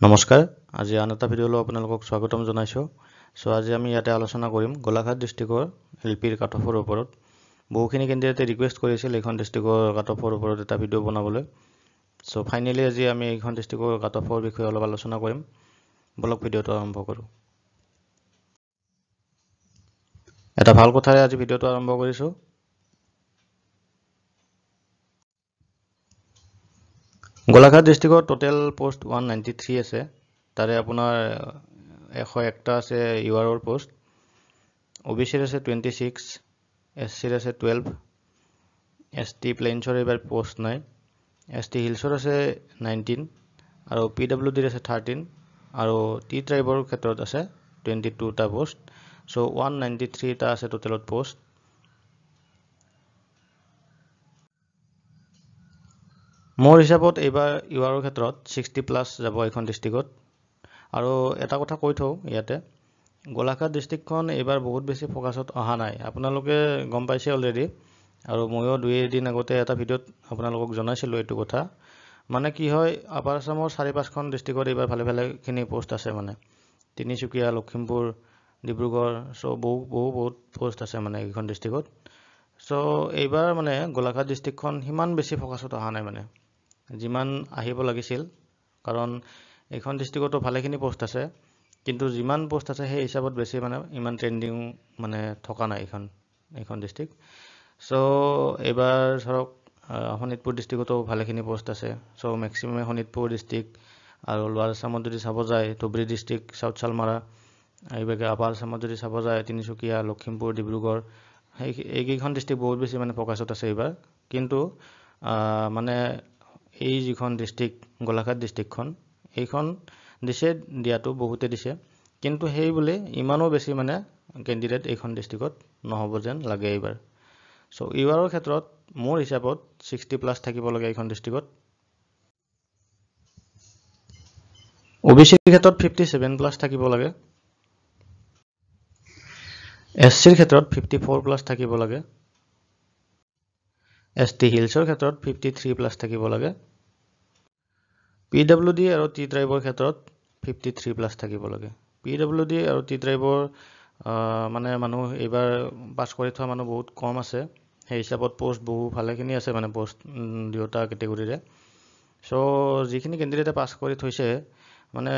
নমস্কাৰ, আজি আন এটা ভিডিঅ'লৈ আপোনালোকক স্বাগতম জনাইছোঁ। আজি আমি ইয়াতে আলোচনা কৰিম গোলাঘাট ডিষ্ট্ৰিক্টৰ এল পিৰ কাট অফৰ ওপৰত। বহুখিনি কেণ্ডিডেটে ৰিকুৱেষ্ট কৰিছিল এইখন ডিষ্ট্ৰিক্টৰ কাট অফৰ ওপৰত এটা ভিডিঅ' বনাবলৈ। ফাইনেলি আজি আমি এইখন ডিষ্ট্ৰিক্টৰ কাট অফৰ বিষয়ে অলপ আলোচনা কৰিম। বলক ভিডিঅ'টো আৰম্ভ কৰোঁ। এটা ভাল কথাৰে আজি ভিডিঅ'টো আৰম্ভ কৰিছোঁ। গোলাঘাট ডিষ্ট্ৰিক্টৰ টোটেল পোষ্ট 193 আছে। তাৰে আপোনাৰ 101টা আছে ইউ আৰৰ পোষ্ট, অ' বি চিৰ আছে 26, এছ চিৰ আছে 12, এছ টি প্লেইনছৰ এইবাৰ পোষ্ট নাই, এছ টি হিলছৰ আছে 19 আৰু পি ডাব্লিউ ডিৰ আছে 13 আৰু টি ট্ৰাইবৰ ক্ষেত্ৰত আছে 22টা পোষ্ট। 193টা আছে টোটেলত পোষ্ট। মোৰ হিচাপত এইবাৰ ইউ আৰৰ ক্ষেত্ৰত 60+ যাব এইখন ডিষ্ট্ৰিক্টত। আৰু এটা কথা কৈ থওঁ ইয়াতে, গোলাঘাট ডিষ্ট্ৰিক্টখন এইবাৰ বহুত বেছি ফ'কাছত অহা নাই, আপোনালোকে গম পাইছে অলৰেডি। আৰু ময়ো দুই এদিন আগতে এটা ভিডিঅ'ত আপোনালোকক জনাইছিলোঁ এইটো কথা। মানে কি হয়, আপাৰ আছামৰ 4-5খন ডিষ্ট্ৰিক্টত এইবাৰ ভালে ভালেখিনি পোষ্ট আছে, মানে তিনিচুকীয়া, লখিমপুৰ, ডিব্ৰুগড়, বহু বহু বহুত পোষ্ট আছে মানে এইখন ডিষ্ট্ৰিক্টত। এইবাৰ মানে গোলাঘাট ডিষ্ট্ৰিক্টখন সিমান বেছি ফ'কাছত অহা নাই, মানে যিমান আহিব লাগিছিল। কাৰণ এইখন ডিষ্ট্ৰিক্টতো ভালেখিনি পোষ্ট আছে, কিন্তু যিমান পোষ্ট আছে সেই হিচাপত বেছি মানে ইমান ট্ৰেণ্ডিং মানে থকা নাই এইখন ডিষ্ট্ৰিক্ট। এইবাৰ ধৰক শোণিতপুৰ ডিষ্ট্ৰিক্টতো ভালেখিনি পোষ্ট আছে। মেক্সিমামে শোণিতপুৰ ডিষ্ট্ৰিক্ট আৰু লোৱাৰ আছামত যদি চাব যায় ধুবুৰী ডিষ্ট্ৰিক্ট, চাউথ শালমাৰা, এইভাগে আপাৰ আছামত যদি চাব যায় তিনিচুকীয়া, লখিমপুৰ, ডিব্ৰুগড়, এইকেইখন ডিষ্ট্ৰিক্ট বহুত বেছি মানে ফ'কাছত আছে এইবাৰ। কিন্তু মানে এই যিখন ডিষ্ট্ৰিক্ট গোলাঘাট ডিষ্ট্ৰিক্টখন, এইখন দিছে, দিয়াটো বহুতে দিছে, কিন্তু সেই বুলি ইমানো বেছি মানে কেণ্ডিডেট এইখন ডিষ্ট্ৰিক্টত নহ'ব যেন লাগে এইবাৰ। ইউ আৰৰ ক্ষেত্ৰত মোৰ হিচাপত 60+ থাকিব লাগে এইখন ডিষ্ট্ৰিক্টত। অ' বি চিৰ ক্ষেত্ৰত 57+ থাকিব লাগে, এছ চিৰ ক্ষেত্ৰত 54+ থাকিব লাগে, এছ টি হিলছৰ ক্ষেত্ৰত 53+ থাকিব লাগে, পি ডাব্লিউ ডি আৰু টি ট্ৰাইবৰ ক্ষেত্ৰত 53+ থাকিব লাগে। পি ডাব্লিউ ডি আৰু টি ট্ৰাইবৰ মানে মানুহ এইবাৰ পাছ কৰি থোৱা মানুহ বহুত কম আছে, সেই হিচাপত পোষ্ট বহু ভালেখিনি আছে মানে পোষ্ট দুয়োটা কেটেগৰীৰে। যিখিনি কেণ্ডিডেটে পাছ কৰি থৈছে মানে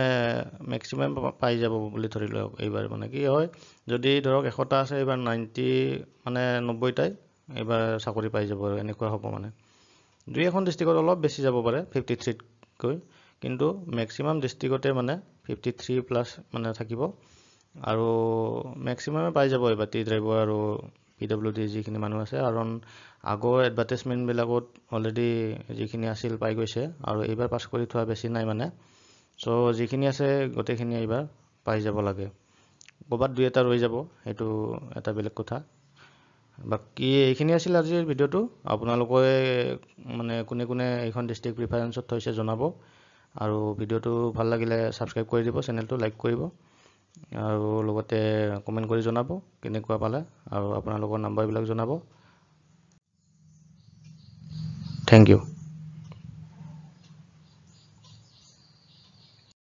মেক্সিমাম পাই যাব বুলি ধৰি লওক এইবাৰ। মানে কি হয়, যদি ধৰক 100টা আছে এইবাৰ 90 মানে 90টাই এইবাৰ চাকৰি পাই যাব আৰু এনেকুৱা হ'ব। মানে দুই এখন ডিষ্ট্ৰিক্টত অলপ বেছি যাব পাৰে 53তকৈ, কিন্তু মেক্সিমাম ডিষ্ট্ৰিক্টতে মানে 53+ মানে থাকিব আৰু মেক্সিমামে পাই যাব এইবাৰ টি ড্ৰাইভাৰ আৰু পি ডাব্লিউ ডি যিখিনি মানুহ আছে। কাৰণ আগৰ এডভাৰ্টাইজমেণ্টবিলাকত অলৰেডি যিখিনি আছিল পাই গৈছে আৰু এইবাৰ পাছ কৰি থোৱা বেছি নাই মানে। যিখিনি আছে গোটেইখিনি এইবাৰ পাই যাব লাগে, ক'ৰবাত দুই এটা ৰৈ যাব, সেইটো এটা বেলেগ কথা। বাকী এইখিনি আছিল আজিৰ ভিডিঅ'টো। আপোনালোকে মানে কোনে কোনে এইখন ডিষ্ট্ৰিক্ট প্ৰিফাৰেঞ্চত থৈছে জনাব, আৰু ভিডিঅ'টো ভাল লাগিলে ছাবস্ক্ৰাইব কৰি দিব, চেনেলটো লাইক কৰিব আৰু লগতে কমেণ্ট কৰি জনাব কেনেকুৱা পালে আৰু আপোনালোকৰ নাম্বাৰবিলাক জনাব। Thank you.